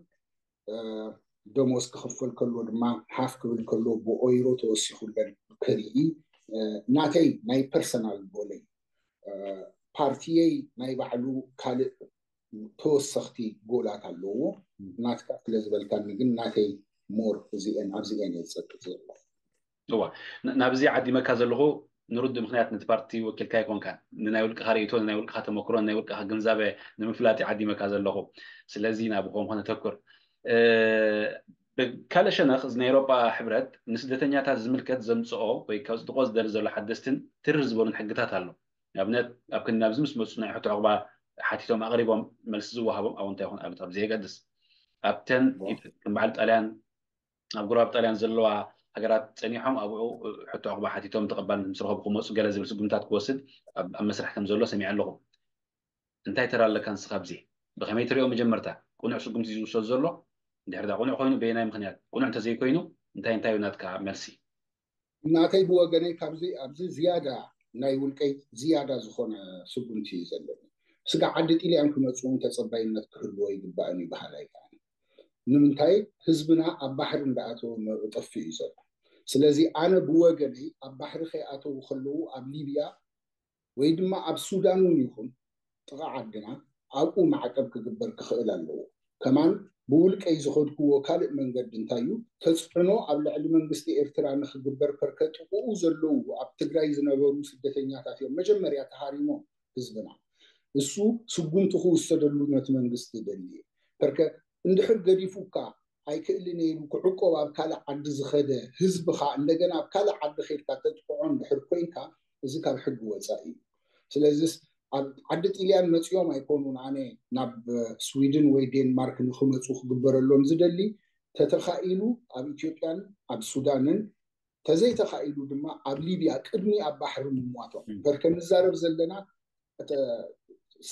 ደሞዝ ክኽፈል ከሎ ድማ ሓፍ ክብል ከሎ ብኦይሮ ተወሲኹለን ክርኢ፣ ናተይ ናይ ፐርሰናል ጎለይ። ፓርቲየይ ናይ ባዕሉ ካልእ ተወሰኽቲ ጎላት ኣለዎ። ናትካ ስለ ዝበልካኒ ግን ናተይ ሞር እዚአን ኣብዚአን እየ ዝጸቅጥ ዘለኹ። እዋ ናብዚ ዓዲመካ ዘለኹ ንርዱ ምክንያት ነቲ ፓርቲ ወኪልካ ኣይኮንካን። ንናይ ውልቅኻ ርእይቶ፣ ንናይ ውልቅኻ ተመክሮ፣ ንናይ ውልቅኻ ግንዛበ ንምፍላጥ ዓዲመካ ዘለኹ። ስለዚ ናብ ኾም ኾነ ተኩር ካልእ ሸነኽ እዚ ናይ ኤሮጳ ሕብረት ንስደተኛታት ዝምልከት ዘምፅኦ ወይ ከፅድቆ ዝደሊ ዘሎ ሓደስትን ትርር ዝበሉን ሕግታት ኣሎ። ንኣብነት ኣብ ክንዲ ናብዚ ምስ መፁ ናይ ሕቶ ዕቑባ ሓቲቶም ኣቕሪቦም መልሲ ዝወሃቦም ኣውንታ ይኹን ኣሉታ ብዘየገድስ ኣብተን ከም በዓል ጣልያን ኣብ ጉራብ ጣልያን ዘለዋ ሃገራት ፀኒሖም ኣብኡ ሕቶ ዕቑባ ሓቲቶም ተቐባልነት ምስ ረኸቡ ክመፁ ገለ ዝብል ስጉምታት ክወስድ ኣብ መስርሕ ከም ዘሎ ሰሚዐ ኣለኹ። እንታይ ተራ ኣለካ ንስኻ ኣብዚ? ብኸመይ ትሪኦ? መጀመርታ ቅኑዕ ስጉምቲ ዝውሰድ ዘሎ እንድሕር ዳ ቅኑዕ ኮይኑ በየናይ ምክንያት? ቅኑዕ እንተዘይኮይኑ እንታይ እንታይ እዩ ናትካ መልሲ? ናተይ ብወገነይ ካብዚ ኣብዚ ዝያዳ ናይ ውልቀይ ዝያዳ ዝኾነ ስጉምቲ እዩ ዘለኒ። ስጋ ዓዲ ጢልያን ክመፁ እውን ተፀባይነት ክህልዎ ይግባእን እዩ በሃላይ ከኣ። ንምንታይ ህዝብና ኣብ ባሕሪ እንዳኣተወ መ- ጠፊኡ እዩ ዘሎ። ስለዚ ኣነ ብወገነይ ኣብ ባሕሪ ከይኣተዉ ከለዉ ኣብ ሊብያ ወይ ድማ ኣብ ሱዳን እውን ይኹን ጥቓ ዓድና ኣብኡ ማዕቀብ ክግበር ክኽእል ኣለዎ። ከማን ብውልቀይ ዝኸድክዎ ካልእ መንገዲ እንታይ እዩ? ተፅዕኖ ኣብ ልዕሊ መንግስቲ ኤርትራ ንክግበር ፐርከ ጥቕኡ ዘለዉ ኣብ ትግራይ ዝነበሩ ስደተኛታት እዮም መጀመርያ ተሃሪሞም ህዝብና። እሱ ስጉምቲ ክውሰደሉ ነቲ መንግስቲ ደሊ እዩ። ፐርከ እንድሕር ገዲፉካ ኣይክእልን እየ ኢሉ ክዕቆብ ኣብ ካልእ ዓዲ ዝኸደ ህዝብኻ እንደገና ኣብ ካልእ ዓዲ ከድካ ተጥቅዖ እንድሕር ኮይንካ እዚ ካብ ሕጊ ወፃኢ እዩ። ስለዚስ ኣብ ዓዲ ጢልያን መፂኦም ኣይኮኑን ኣነ ናብ ስዊድን ወይ ዴንማርክ ንክመፁ ክግበረሎም ዝደሊ፣ ተተኻኢሉ ኣብ ኢትዮጵያን ኣብ ሱዳንን፣ ተዘይተኻኢሉ ድማ ኣብ ሊብያ ቅድሚ ኣብ ባሕሪ ምሟቶም። በርከ ንዛረብ ዘለና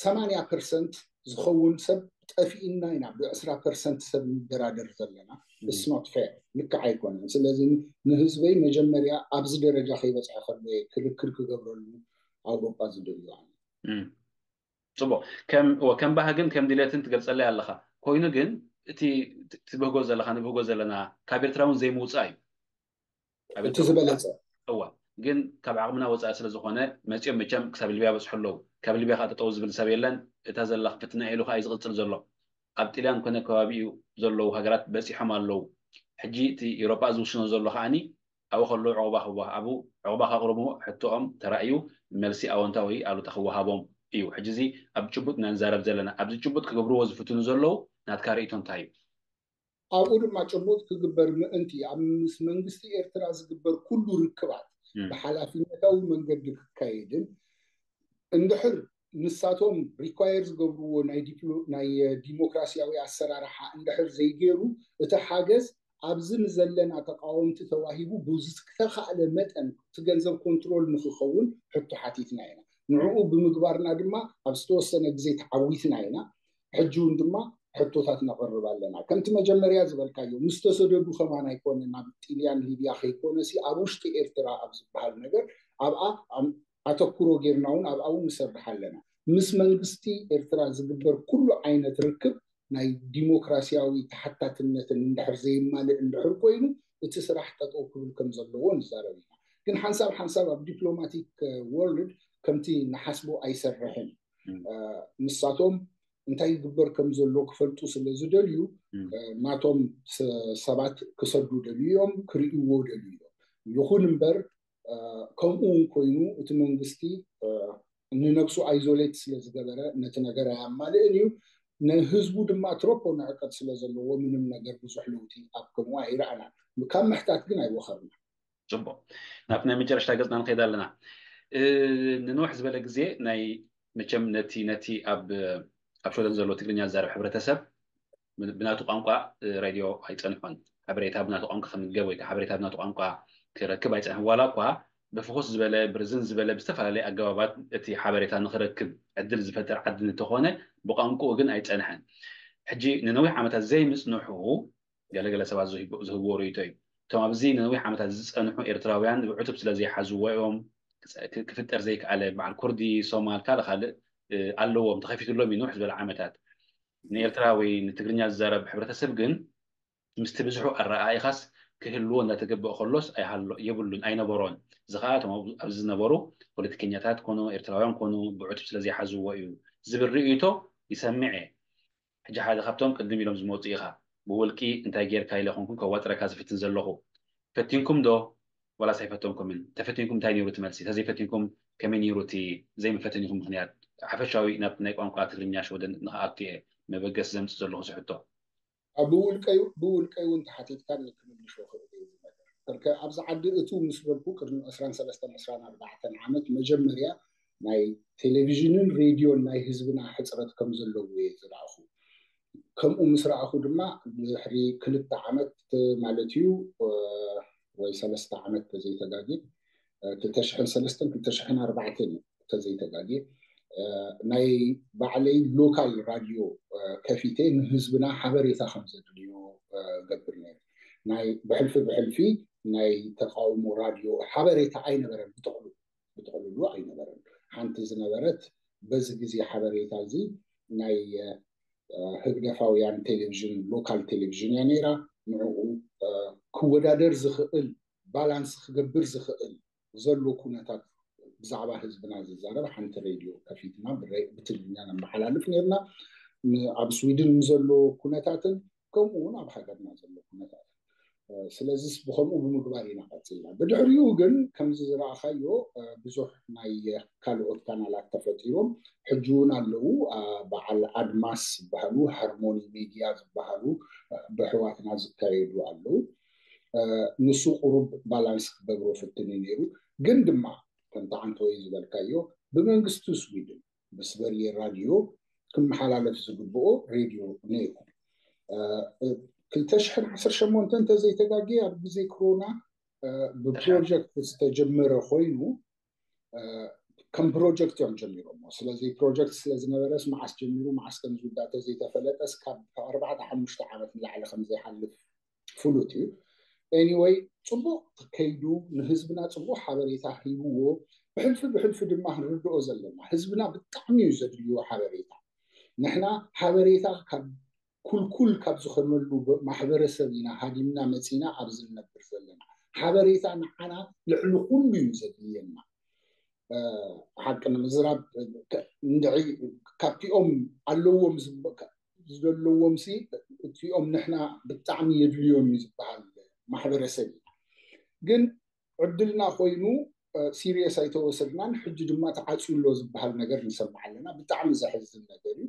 ሰማንያ ፐርሰንት ዝኸውን ሰብ ጠፊእና ኢና ብዕስራ ፐርሰንት ሰብ ንደራደር ዘለና። ስኖት ፌር፣ ልክዕ ኣይኮነን። ስለዚ ንህዝበይ መጀመርያ ኣብዚ ደረጃ ከይበፅሐ ከሎ ክርክር ክገብረሉ ኣውሮጳ ዝደልዩ። ፅቡቅ። ከም ባህግን ከም ድሌትን ትገልፀለይ ኣለካ። ኮይኑ ግን እቲ ትብህጎ ዘለካ ንብህጎ ዘለና ካብ ኤርትራ እውን ዘይምውፃእ እዩ። እቲ ዝበለፀ እዋ ግን ካብ ዓቕምና ወፃኢ ስለ ዝኾነ መፂኦም መቸም ክሳብ ሊብያ በፅሑ ኣለዉ። ካብ ሊብያ ከዓ ጠጠው ዝብል ሰብ የለን። እታ ዘላ ክፍትና ኢሉ ከዓ እዩ ዝቕፅል ዘሎ። ኣብ ጢልያን ኮነ ከባቢኡ ዘለዉ ሃገራት በፂሖም ኣለዉ። ሕጂ እቲ ኤሮጳ ዝውስኖ ዘሎ ከዓኒ ኣብኡ ከለዉ ዕቑባ ክወሃቡ ዕቑባ ከቕርቡ ሕቶኦም ተራእዩ መልሲ ኣወንታዊ ኣሉታ ክወሃቦም እዩ። ሕጂ እዚ ኣብ ጭቡጥ ኢና ንዛረብ ዘለና። ኣብዚ ጭቡጥ ክገብርዎ ዝፍትኑ ዘለዉ ናትካ ርእይቶ እንታይ እዩ? ኣብኡ ድማ ጭቡጥ ክግበር ምእንቲ ኣብ ምስ መንግስቲ ኤርትራ ዝግበር ኩሉ ርክባት ብሓላፊነታዊ መንገዲ ክካየድን እንድሕር ንሳቶም ሪኳየር ዝገብርዎ ናይ ዲሞክራሲያዊ ኣሰራርሓ እንድሕር ዘይገይሩ እቲ ሓገዝ ኣብዚ ንዘለና ተቃወምቲ ተዋሂቡ ብዝተኻእለ መጠን እቲ ገንዘብ ኮንትሮል ንክኸውን ሕቶ ሓቲትና ኢና። ንዕኡ ብምግባርና ድማ ኣብ ዝተወሰነ ግዜ ተዓዊትና ኢና። ሕጂ እውን ድማ ሕቶታት ነቕርብ ኣለና። ከምቲ መጀመርያ ዝበልካዮ ምስ ተሰደዱ ከማን ኣይኮነ ናብ ጢልያን ሊብያ ከይኮነ ሲ ኣብ ውሽጢ ኤርትራ ኣብ ዝበሃል ነገር ኣብኣ ኣተኩሮ ጌርና እውን ኣብኣ እውን ንሰርሕ ኣለና። ምስ መንግስቲ ኤርትራ ዝግበር ኩሉ ዓይነት ርክብ ናይ ዲሞክራሲያዊ ተሓታትነትን እንድሕር ዘይማልእ እንድሕር ኮይኑ እቲ ስራሕ ጠጠው ክብል ከም ዘለዎ ንዛረብ ኢና። ግን ሓንሳብ ሓንሳብ ኣብ ዲፕሎማቲክ ወርልድ ከምቲ ንሓስቦ ኣይሰርሕን። ንሳቶም እንታይ ይግበር ከም ዘሎ ክፈልጡ ስለ ዝደልዩ ናቶም ሰባት ክሰዱ ደልዩ እዮም፣ ክርእይዎ ደልዩ እዮም። ይኹን እምበር ከምኡ እውን ኮይኑ እቲ መንግስቲ ንነብሱ ኣይዞሌት ስለ ዝገበረ ነቲ ነገር ኣያማልእን እዩ። ንህዝቡ ድማ ትረፖ ንዕቀት ስለ ዘለዎ ምንም ነገር ብዙሕ ለውጢ ኣብ ከምኡ ኣይረኣናን። ካብ ምሕታት ግን ኣይወኸርና። ፅቡቅ፣ ናብ ናይ መጨረሽታ ገፅና ንኸይድ ኣለና። ንንውሕ ዝበለ ግዜ ናይ መቸም ነቲ ነቲ ኣብ ኣብ ሸወደን ዘሎ ትግርኛ ዝዛረብ ሕብረተሰብ ብናቱ ቋንቋ ሬድዮ ኣይፀንሖን። ሓበሬታ ብናቱ ቋንቋ ክምገብ ወይ ሓበሬታ ብናቱ ቋንቋ ክረክብ ኣይፀንሐን። ዋላ እኳ ብፍኹስ ዝበለ ብርዝን ዝበለ ብዝተፈላለየ ኣገባባት እቲ ሓበሬታ ንክረክብ ዕድል ዝፈጥር ዓዲ እንተኾነ፣ ብቋንቋኡ ግን ኣይፀንሐን። ሕጂ ንነዊሕ ዓመታት ዘይምፅንሑ ገለገለ ሰባት ዝህብዎ ርእይቶ እዩ። እቶም ኣብዚ ንነዊሕ ዓመታት ዝፀንሑ ኤርትራውያን ብዕቱብ ስለ ዘይሓዝዎ እዮም። ክፍጠር ዘይከኣለ በዓል ኩርዲ፣ ሶማል፣ ካልእ ካልእ ኣለዎም፣ ተኸፊትሎም እዩ ንውሕ ዝበለ ዓመታት። ንኤርትራዊ ንትግርኛ ዝዛረብ ሕብረተሰብ ግን ምስቲ ብዝሑ ኣረኣኢኻስ ክህልዎ እንዳተገበኦ ከሎስ ኣይሃሎ የብሉን ኣይነበሮን። እዚ ከዓ እቶም ኣብዚ ዝነበሩ ፖለቲከኛታት ኮኑ ኤርትራውያን ኮኑ ብዕቱብ ስለ ዘይሓዝዎ እዩ ዝብል ርእይቶ ይሰምዕ እየ። ሕጂ ሓደ ካብቶም ቅድም ኢሎም ዝመፁ ኢኻ። ብውልቂ እንታይ ጌርካ ኢለ ኮንኩም ከዋጥረካ ዝፍትን ዘለኹ። ፈቲንኩም ዶ ዋላስ ኣይፈተንኩምን? ተፈቲንኩም እንታይ ነይሩ እቲ መልሲ? ተዘይፈቲንኩም ከመይ ነይሩ እቲ ዘይምፈተኒኹም ምኽንያት? ሓፈሻዊ ናብ ናይ ቋንቋ ትግርኛ ሸወደን ንክኣቱ እየ መበገሲ ዘምፅእ ዘለኹ ዝሕቶ። ብውልቀይ እውን ተሓቲትካ ክምልሾ ክእል እዩ። ነገር ከርከ ኣብዚ ዓዲ እቱ ምስ በልኩ ቅድሚ ዕስራን ሰለስተን ዕስራን ኣርባዕተን ዓመት መጀመርያ ናይ ቴሌቪዥንን ሬድዮን ናይ ህዝብና ሕፅረት ከም ዘለዎ እየ ዝረኣኹ። ከምኡ ምስ ረኣኹ ድማ ድሕሪ ክልተ ዓመት ማለት እዩ ወይ ሰለስተ ዓመት ተዘይተጋጊ ክልተ ሽሕን ሰለስተን ክልተ ሽሕን ኣርባዕተን እዩ ተዘይተጋጊ ናይ ባዕለይ ሎካል ራድዮ ከፊተ ንህዝብና ሓበሬታ ከም ዘድልዮ ገብር ነይሩ። ናይ ብሕልፊ ብሕልፊ ናይ ተቃውሞ ራድዮ ሓበሬታ ኣይነበረን፣ ብጥቕሉ ብጥቕልሉ ኣይነበረን። ሓንቲ ዝነበረት በዚ ግዜ ሓበሬታ እዚ ናይ ህግደፋውያን ቴሌቪዥን፣ ሎካል ቴሌቪዥን እያ ነይራ። ንዕኡ ክወዳደር ዝኽእል ባላንስ ክገብር ዝኽእል ዘሎ ኩነታት ብዛዕባ ህዝብና ዝዛረብ ሓንቲ ሬድዮ ከፊትና ብትግርኛ ነመሓላልፍ ነርና። ኣብ ስዊድን ንዘሎ ኩነታትን ከምኡ እውን ኣብ ሃገርና ዘሎ ኩነታትን። ስለዚስ ብከምኡ ብምግባር ኢና ቀፂልና። ብድሕሪኡ ግን ከምዚ ዝረኣኻዮ ብዙሕ ናይ ካልኦት ካናላት ተፈጢሮም ሕጂ እውን ኣለዉ። በዓል ኣድማስ ዝበሃሉ፣ ሃርሞኒ ሚድያ ዝበሃሉ ብኣሕዋትና ዝካየዱ ኣለዉ። ንሱ ቁሩብ ባላንስ ክገብሮ ፈትኑ ነይሩ። ግን ድማ ከምቲ ዓንተወይ ዝበልካዮ ብመንግስቲ ስዊድን ብስቨርየ ራድዮ ክመሓላለፍ ዝግብኦ ሬድዮ ነይሩ። ክልተ ሽሕን ዓሰርተ ሸሞንተን እንተዘይተጋግየ ኣብ ግዜ ኮሮና ብፕሮጀክት ዝተጀመረ ኮይኑ ከም ፕሮጀክት እዮም ጀሚሮሞ። ስለዚ ፕሮጀክት ስለዝነበረስ መዓስ ጀሚሩ መዓስ ከም ዝውዳእ ተዘይተፈለጠስ ካብ ኣርባዕተ ሓሙሽተ ዓመት ንላዕሊ ከም ዘይሓልፍ ፍሉጥ እዩ። ኤኒወይ ፅቡቅ ከይዱ ንህዝብና ፅቡቅ ሓበሬታ ሂብዎ። ብሕልፊ ብሕልፊ ድማ ክንርድኦ ዘለና ህዝብና ብጣዕሚ እዩ ዘድልዮ ሓበሬታ። ንሕና ሓበሬታ ካብ ኩልኩል ካብ ዝኾነሉ ማሕበረሰብ ኢና ሃዲምና መፂና ኣብዚ ንነብር ዘለና። ሓበሬታ ንዓና ልዕሊ ኩሉ እዩ ዘድልየና። ሓቂ ንምዝራብ እንድዒ ካብቲኦም ኣለዎም ዘለዎም ሲ እቲኦም ንሕና ብጣዕሚ የድልዮም እዩ ዝበሃል ማሕበረሰብ ኢና። ግን ዕድልና ኮይኑ ሲሪየስ ኣይተወሰድናን። ሕጂ ድማ ተዓፅዩ ኣሎ ዝበሃል ነገር ንሰምዕ ኣለና። ብጣዕሚ ዘሕዝን ነገር እዩ።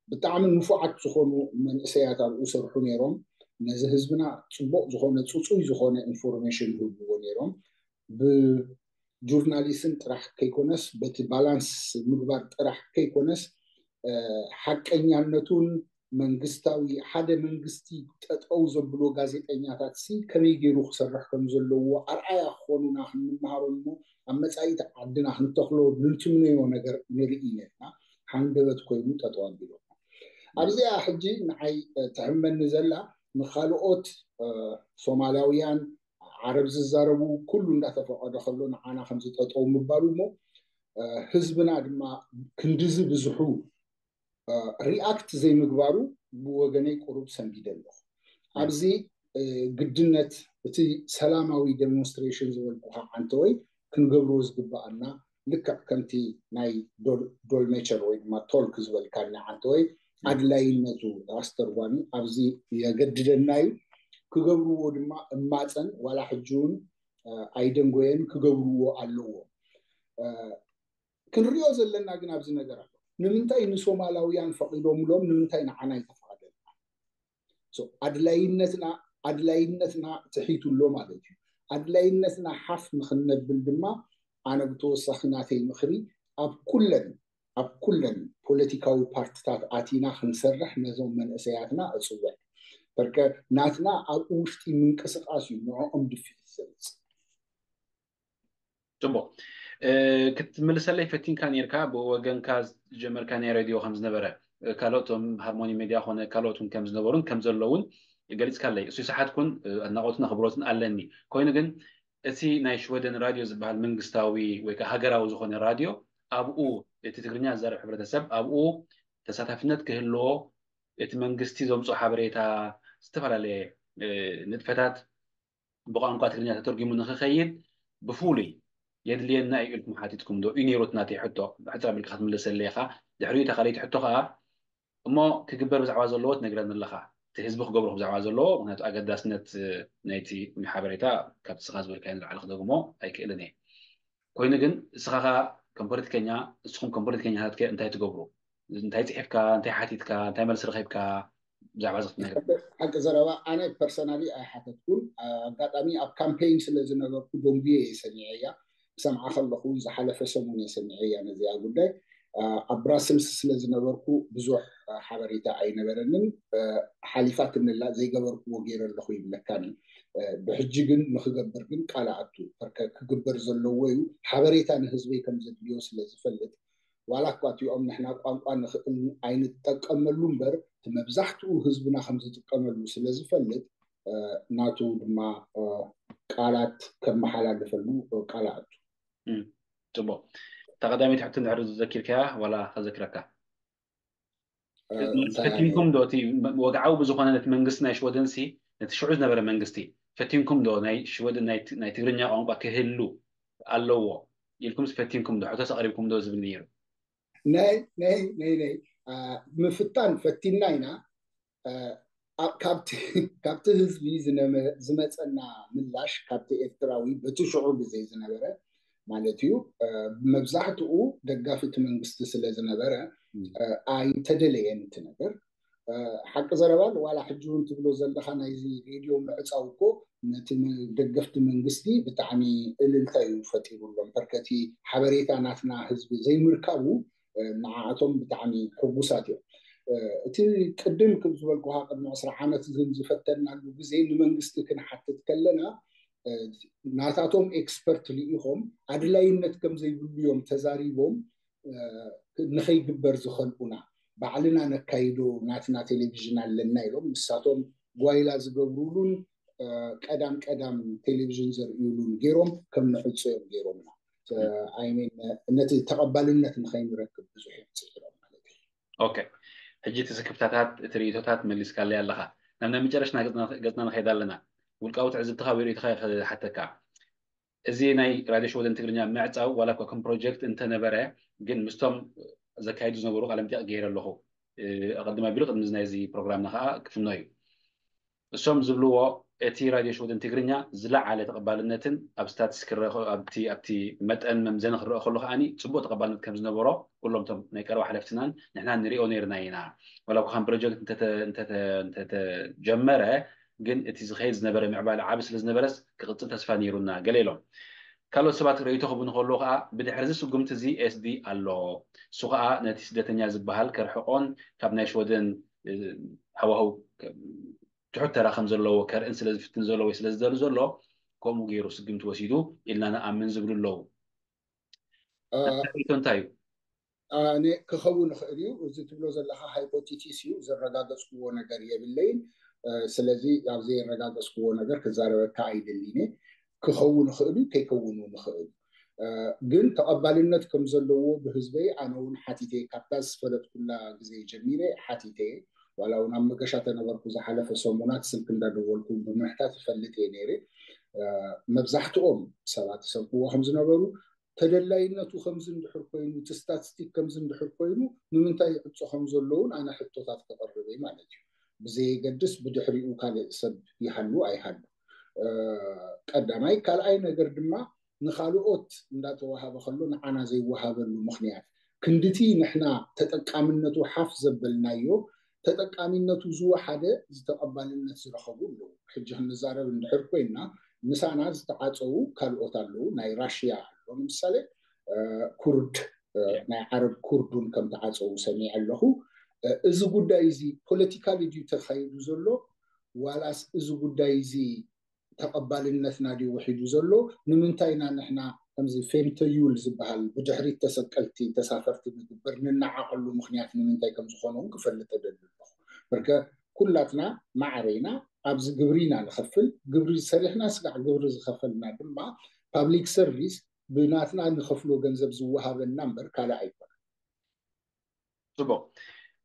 ብጣዕሚ ንፉዓት ዝኾኑ መንእሰያት ኣብኡ ሰርሑ ነይሮም። ነዚ ህዝብና ፅቡቅ ዝኾነ ፅፁይ ዝኾነ ኢንፎርሜሽን ይህብዎ ነይሮም። ብጆርናሊስን ጥራሕ ከይኮነስ በቲ ባላንስ ምግባር ጥራሕ ከይኮነስ ሓቀኛነቱን መንግስታዊ ሓደ መንግስቲ ጠጠው ዘብሎ ጋዜጠኛታት ሲ ከመይ ገይሩ ክሰርሕ ከም ዘለዎ ኣርኣያ ክኾኑና ክንመሃሮም እሞ ኣብ መፃኢት ዓድና ክንተኽሎ ንትምነዮ ነገር ንርኢ ነርና። ሓንደበት ኮይኑ ጠጠው ኣቢሎና። ኣብዚኣ ሕጂ ንዓይ ትሕመኒ ዘላ ንካልኦት ሶማላውያን ዓረብ ዝዛረቡ ኩሉ እንዳተፈቀደ ከሎ ንዓና ከምዚ ጠጠው ምባሉ እሞ ህዝብና ድማ ክንድዚ ብዙሑ ሪኣክት ዘይምግባሩ ብወገነይ ቁሩብ ሰንቢደ ኣለኹ። ኣብዚ ግድነት እቲ ሰላማዊ ዴሞንስትሬሽን ዝበልኩካ ዓንተወይ ክንገብሮ ዝግበኣና ልክዕ ከምቲ ናይ ዶልሜቸር ወይ ድማ ቶልክ ዝበልካኒ ዓንተወይ ኣድላይነቱ ኣስተርጓሚ ኣብዚ የገድደና እዩ። ክገብርዎ ድማ እማፀን ዋላ ሕጂ እውን ኣይደንጎየን ክገብርዎ ኣለዎም። ክንሪኦ ዘለና ግን ኣብዚ ነገር ኣሎ። ንምንታይ ንሶማላውያን ፈቒዶምሎም፣ ንምንታይ ንዓና ኣይተፈቐደልና? ኣድላይነትና ኣድላይነትና ትሒቱ ኣሎ ማለት እዩ። ኣድላይነትና ሓፍ ንክነብል ድማ ኣነ ብተወሳኺ ናተይ ምኽሪ ኣብ ኩለን ኣብ ኩለን ፖለቲካዊ ፓርትታት ኣቲና ክንሰርሕ ነዞም መንእሰያትና እፅውዕ። በርከ ናትና ኣብኡ ውሽጢ ምንቅስቃስ እዩ ንዕኦም ድፍኢት ዘምፅእ። ፅቡቅ ክትምልሰለይ ፈቲንካ ነርካ ብወገንካ ዝጀመርካ ናይ ሬድዮ ከም ዝነበረ ካልኦቶም ሃርሞኒ ሜድያ ኮነ ካልኦት እውን ከም ዝነበሩን ከም ዘለውን ገሊፅካለይ። እሱ ሰሓትኩን ኣድናቆትን ኣኽብሮትን ኣለኒ። ኮይኑ ግን እቲ ናይ ሽወደን ራድዮ ዝበሃል መንግስታዊ ወይ ከዓ ሃገራዊ ዝኾነ ራድዮ ኣብኡ እቲ ትግርኛ ዝዛረብ ሕብረተሰብ ኣብኡ ተሳታፍነት ክህልዎ እቲ መንግስቲ ዘምፅኦ ሓበሬታ ዝተፈላለየ ንጥፈታት ብቋንቋ ትግርኛ ተተርጊሙ ንክኸይድ ብፍሉይ የድልየና እዩ ኢልኩም ሓቲትኩም ዶ እዩ ነይሩ? እቲ ናተይ ሕቶ ሕፅር ኣቢልካ ክትምልሰለ ኢኻ። ድሕሪኡ እታ ካልኣይቲ ሕቶ ከዓ እሞ ክግበር ብዛዕባ ዘለዎ ትነግረኒ ኣለኻ። እቲ ህዝቢ ክገብሮ ብዛዕባ ዘለዎ ምክንያቱ ኣገዳስነት ናይቲ ሓበሬታ ካብቲ ስኻ ዝበልካዮ ንላዕሊ ክደግሞ ኣይክእልን እየ። ኮይኑ ግን እስኻ ከዓ ከም ፖለቲከኛ ንስኹም ከም ፖለቲከኛታት ከ እንታይ ትገብሩ? እንታይ ፅሒፍካ እንታይ ሓቲትካ እንታይ መልሲ ረኺብካ? ብዛዕባ እዚ ክትነግር ሓቂ ዘረባ ኣነ ፐርሰናሊ ኣይሓተትኩን። ኣጋጣሚ ኣብ ካምፔይን ስለ ዝነበርኩ ደንጉየ እየ ሰሚዐያ። ክሰምዓ ከለኹ እውን ዝሓለፈ ሰሙን እየ ሰሚዐያ ነዚኣ ጉዳይ። ኣብ ብራስልስ ስለ ዝነበርኩ ብዙሕ ሓበሬታ ኣይነበረንን። ሓሊፋትንላ ዘይገበርክዎ ገይረ ኣለኹ ይብለካን እዩ። ብሕጂ ግን ንክገብር ግን ቃል ኣቱ ርከ ክግበር ዘለዎ እዩ። ሓበሬታ ንህዝበይ ከም ዘድልዮ ስለ ዝፈልጥ ዋላ እኳ እቲኦም ንሕና ቋንቋ ንኽእል ኣይንጠቀመሉ እምበር እቲ መብዛሕትኡ ህዝብና ከም ዝጥቀመሉ ስለ ዝፈልጥ ናቱ ድማ ቃላት ከመሓላልፈሉ ቃል ኣቱ። ፅቡቅ። እታ ቀዳመይቲ ሕቶ እንድሕር ዘኪርካያ ዋላ ከዘክረካ ፈቲንኩም ዶ እቲ ወግዓዊ ብዝኾነ ነቲ መንግስቲ ናይ ሽወደን ሲ ነቲ ሽዑ ዝነበረ መንግስቲ ፈቲንኩም ዶ ናይ ሽወደን ናይ ትግርኛ ቋንቋ ክህሉ ኣለዎ ኢልኩም ፈቲንኩም ዶ ሕቶስ ኣቕሪብኩም ዶ ዝብል ነይሩ? ናይ ናይ ናይ ናይ ምፍታን ፈቲንና ኢና። ካብቲ ህዝቢ ዝመፀና ምላሽ ካብቲ ኤርትራዊ በቲ ሽዑ ግዜ ዝነበረ ማለት እዩ መብዛሕትኡ ደጋፊ እቲ መንግስቲ ስለ ዝነበረ ኣይተደለየን እቲ ነገር። ሓቂ ዘረባን ዋላ ሕጂ እውን ትብሎ ዘለካ ናይዚ ሬድዮ ምዕፃው እኮ ነቲ ደገፍቲ መንግስቲ ብጣዕሚ እልልታ እዩ ፈጢሩሎም። በርከቲ ሓበሬታ ናትና ህዝቢ ዘይምርካቡ ንዓኣቶም ብጣዕሚ ሕጉሳት እዮም። እቲ ቅድም ክም ዝበልኩካ ቅድሚ ዕስራ ዓመት ግን ዝፈተናሉ ግዜ ንመንግስቲ ክንሓትት ከለና ናታቶም ኤክስፐርት ልኢኾም ኣድላይነት ከም ዘይብሉ እዮም ተዛሪቦም ንኸይግበር ዝኸልኡና። ባዕልና ነካይዶ ናትና ቴሌቪዥን ኣለና ኢሎም ንሳቶም ጓይላ ዝገብሩሉን ቀዳም ቀዳም ቴሌቪዥን ዘርእዩሉን ገይሮም ከም ንዕፆ እዮም ገይሮምና። ነቲ ተቐባልነት ንኸይንረክብ ብዙሕ እዮም ፅዒሮም ማለት እዩ። ኦኬ፣ ሕጂ እቲ ስክፍታታት እቲ ርእይቶታት መሊስካለይ ኣለኻ። ናብ ናይ መጨረሽና ገፅና ንኸይድ ኣለና። ውልቃዊ ትዕዝብትኻ ወይ ርእይቶኻ ክሓተካ። እዚ ናይ ራድዮ ሽወደን ትግርኛ ምዕፃው ዋላ እኳ ከም ፕሮጀክት እንተነበረ ግን ምስቶም ዘካይዱ ዝነበሩ ቃለ መጠይቕ ገይረ ኣለኹ። ኣቐድም ኣቢሉ ቅድሚ ናይዚ ፕሮግራምና ከዓ ክፍኖ እዩ። እሶም ዝብልዎ እቲ ራድዮ ሽወደን ትግርኛ ዝለዓለ ተቐባልነትን ኣብ ስታትስ ክረአ ኣብቲ ኣብቲ መጠን መምዘኒ ክረአ ከሎ ከዓኒ ፅቡቅ ተቐባልነት ከም ዝነበሮ ኩሎም እቶም ናይ ቀረባ ሓለፍትናን ንሕና ንሪኦ ነይርና ኢና። ዋላ እኳ ከም ፕሮጀክት እንተተጀመረ ግን እቲ ዝኸይድ ዝነበረ ምዕባለ ዓቢ ስለ ዝነበረስ ክቕፅል ተስፋ ነይሩና ገለ ኢሎም። ካልኦት ሰባት ርእይቶ ክህቡኒ ከለዉ ከዓ ብድሕሪ እዚ ስጉምቲ እዚ ኤስዲ ኣሎ። እሱ ከዓ ነቲ ስደተኛ ዝበሃል ከርሕቆን ካብ ናይ ሽወደን ሃዋህው ትሑት ተራ ከም ዘለዎ ከርእን ስለ ዝፍትን ዘሎ ወይ ስለ ዝደሊ ዘሎ ከምኡ ገይሩ ስግምቲ ወሲዱ ኢልና ንኣምን ዝብሉ ኣለዉ። እንታይ እዩ? ክኸውን ይኽእል እዩ። እዚ ትብሎ ዘለካ ሃይፖቴሲስ እዩ፣ ዘረጋገፅክዎ ነገር የብለይን። ስለዚ ኣብ ዘየረጋገፅክዎ ነገር ክዛረበካ ኣይደሊን። ክኸውን ይኽእል እዩ፣ ከይከውን እውን ይኽእል እዩ። ግን ተቐባልነት ከም ዘለዎ ብህዝበይ ኣነ እውን ሓቲተ ካብታ ዝፈለጥኩላ ግዜ ጀሚረ ሓቲተ። ዋላ እውን ኣብ መገሻ ተነበርኩ ዝሓለፈ ሰሙናት ስልክ እንዳደወልኩ ብምሕታት ይፈልጥ እየ ነይረ። መብዛሕትኦም ሰባት ይሰምዕዎ ከም ዝነበሩ ተደላይነቱ ከምዚ እንድሕር ኮይኑ እቲ ስታትስቲክ ከምዚ እንድሕር ኮይኑ ንምንታይ ይዕፆ ከም ዘለውን ኣነ ሕቶታት ከቐርብ እየ ማለት እዩ። ብዘየገድስ ብድሕሪኡ ካልእ ሰብ ይሃሉ ኣይሃሉ ቀዳማይ። ካልኣይ ነገር ድማ ንካልኦት እንዳተዋሃበ ከሎ ንዓና ዘይወሃበሉ ምክንያት ክንድቲ ንሕና ተጠቃምነቱ ሓፍ ዘበልናዮ፣ ተጠቃሚነቱ ዝወሓደ ዝተቐባልነት ዝረኸቡ ኣለዉ። ሕጂ ክንዛረብ እንድሕር ኮይና፣ ምሳና ዝተዓፀዉ ካልኦት ኣለዉ። ናይ ራሽያ ኣሎ ንምሳሌ፣ ኩርድ፣ ናይ ዓረብ ኩርዱን ከም ተዓፀዉ ሰሚዐ ኣለኹ። እዚ ጉዳይ እዚ ፖለቲካሊ ድዩ ተኻይዱ ዘሎ፣ ዋላስ እዚ ጉዳይ እዚ ተቐባልነትና ድዩ ውሒዱ ዘሎ? ንምንታይ ኢና ንሕና ከምዚ ፌምተዩል ዝበሃል ብድሕሪት ተሰቀልቲ ተሳፈርቲ ንግበር ንናዓቐሉ ምኽንያት ንምንታይ ከም ዝኾነ እውን ክፈልጥ እደሊ ኣለኹ። በርከ ኩላትና ማዕረ ኢና፣ ኣብዚ ግብሪ ኢና ንኸፍል። ግብሪ ሰሪሕና ስጋዕ ግብሪ ዝኸፈልና ድማ ፓብሊክ ሰርቪስ ብናትና ንኸፍሎ ገንዘብ ዝወሃበና እምበር ካልእ ኣይኮነን። ፅቡቕ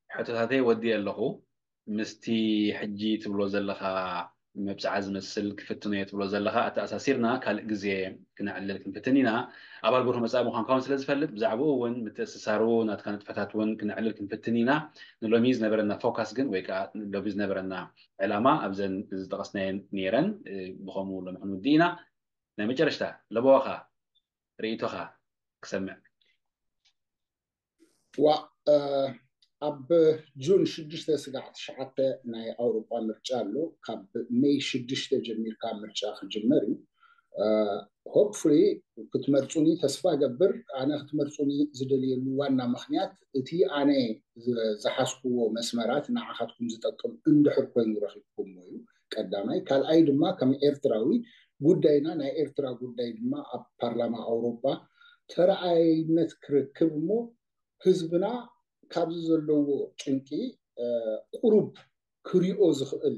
ሕቶታተይ ወዲእ ኣለኹ። ምስቲ ሕጂ ትብሎ ዘለኻ መብፅዓ ዝመስል ክፍትኖ እየ ትብሎ ዘለኻ ኣተኣሳሲርና ካልእ ግዜ ክነዕልል ክንፍትን ኢና። ኣባል ብሩህ መፃኢ ምዃንካ እውን ስለ ዝፈልጥ ብዛዕባኡ እውን ምትእስሳሩ ናትካ ንጥፈታት እውን ክነዕልል ክንፍትን ኢና። ንሎሚ ዝነበረና ፎካስ ግን ወይ ከዓ ሎሚ ዝነበረና ዕላማ ኣብዘን ዝጠቐስናየን ነይረን። ብኸምኡ ሎሚ ክንውድእ ኢና። ናይ መጨረሽታ ለበዋኻ ርእይቶኻ ክሰምዕ። ዋ ኣብ ጁን ሽዱሽተ ስጋዕ ትሽዓተ ናይ ኣውሮጳ ምርጫ ኣሎ። ካብ ሜይ ሽዱሽተ ጀሚርካ ምርጫ ክጅመር እዩ። ሆፕፉሊ ክትመርፁኒ ተስፋ ገብር። ኣነ ክትመርፁኒ ዝደልየሉ ዋና ምክንያት እቲ ኣነ ዝሓዝክዎ መስመራት ንዓኻትኩም ዝጠቅም እንድሕር ኮይኑ ረኪብኩሞ እዩ ቀዳማይ። ካልኣይ ድማ ከም ኤርትራዊ ጉዳይና ናይ ኤርትራ ጉዳይ ድማ ኣብ ፓርላማ ኣውሮጳ ተረኣይነት ክረክብ እሞ ህዝብና ካብዚ ዘለዎ ጭንቂ ቁሩብ ክሪኦ ዝኽእል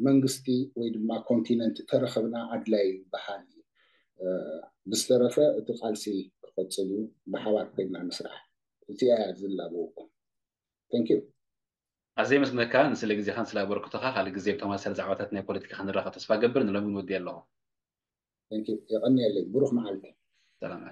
መንግስቲ ወይ ድማ ኮንቲነንት ተረኸብና ኣድላይ እዩ በሃሊ። ብዝተረፈ እቲ ቃልሲ ክቐፅል እዩ፣ ብሓባር ኮይና ንስራሕ። እዚኣ እያ ዝላበወኩም። Thank you። ኣዘ የመስግነካ ንስለ ግዜኻን ስለ ኣበርክቶኻ። ካልእ ግዜ ብተመሳሳሊ ዛዕባታት ናይ ፖለቲካ ክንራኸብ ተስፋ ገብር። ንሎሚ እውን ወዲ ኣለኹ። Thank you። የቐንየለይ። ብሩኽ መዓልቲ። ሰላም።